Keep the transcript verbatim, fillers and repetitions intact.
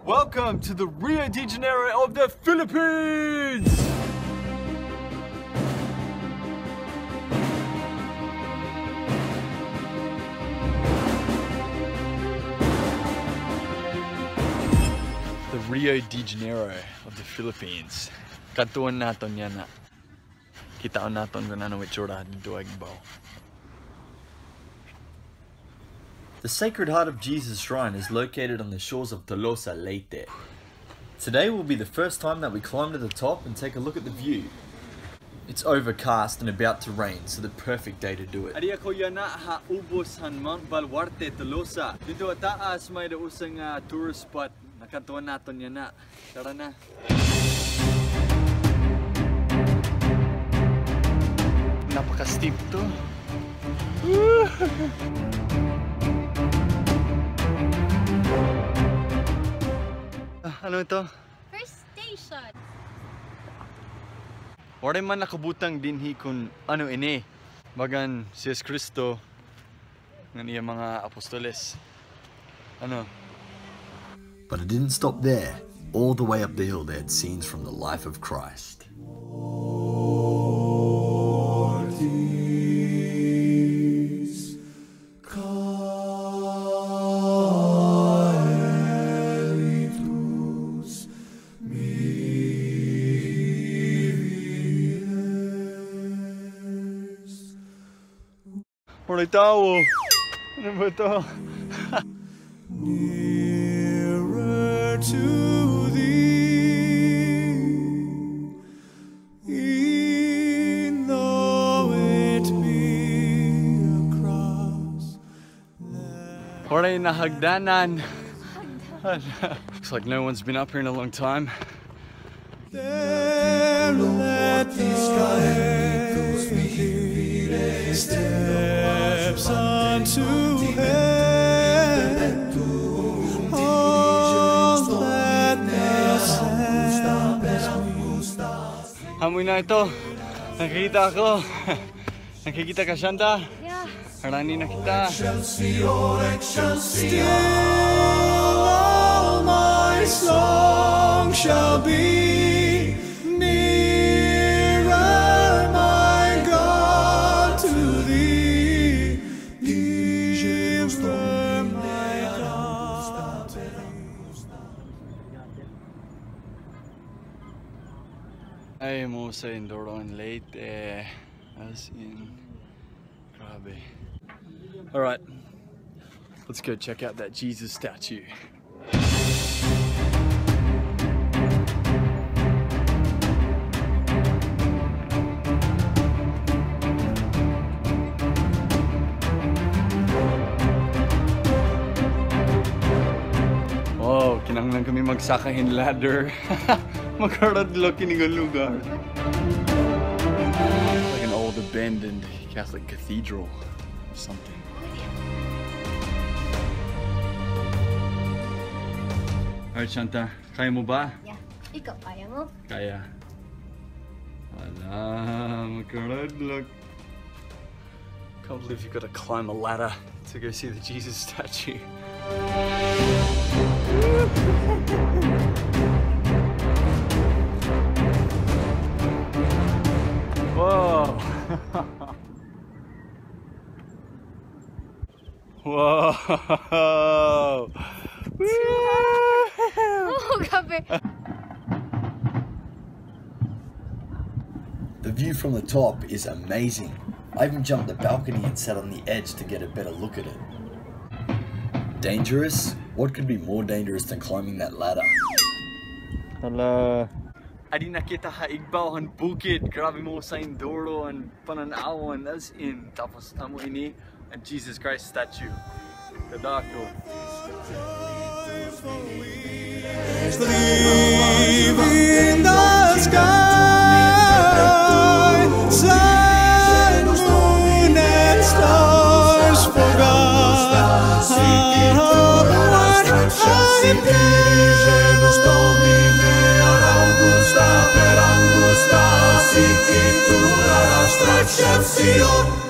Welcome to the Rio de Janeiro of the Philippines! The Rio de Janeiro of the Philippines. Kadtuon naton yana. Kitaon naton kon ano itsura didto ha igbaw. The Sacred Heart of Jesus Shrine is located on the shores of Tolosa, Leyte. Today will be the first time that we climb to the top and take a look at the view. It's overcast and about to rain, so the perfect day to do it. Adi ako yana ha ubos han Mount Baluarte, Tolosa. Didto ha taas may-ada usa nga tourist spot. Nakadtuon naton yana. Tara na. Napaka-steep to. Ah, ano ito? First station. Waray man nakabutang dinhi kon ano ini. Bagan si Jesus Cristo ngan iya mga apostoles. Ano? But it didn't stop there. All the way up the hill, they had scenes from the life of Christ. Waray tawo. Ano ba ito? Nearer to thee, e'en though it be a cross. Waray na hagdanan. Looks like no one's been up here in a long time. There let thy steps unto heaven, all that thou hast. Hamoy na ito. Nakikita ako. Nakikita ka, Shanta? Yeah. Harani na kita. Still all my song shall be, nearer, my God, to thee, nearer, my God. Ay, mahusay hin Doro in Leyte. As in, grabe. All right. Let's go check out that Jesus statue. Wow, kinahanglan kami magsaka hin ladder. Makaradlok ini nga lugar. Like an old abandoned Catholic cathedral or something. All right, Shanta, kaya mo ba? Yeah. Ikaw, kaya mo? Kaya. Hala, makaradlok. Can't believe you gotta climb a ladder to go see the Jesus statue. Whoa. Wow. Woo! Oh, grabe. The view from the top is amazing. I even jumped the balcony and sat on the edge to get a better look at it. Dangerous? What could be more dangerous than climbing that ladder? Hala. Adi na kita ha igbaw han bukid. Grabe, mahusay hin Doro an panan-awon, as in. Tapos amo ini an Jesus Christ statue. Kadako. Leaving the sky, sun, moon, and stars forgot. What I did. Domine, ad Augusta, per Augusta, sic itur ad astra excelsior.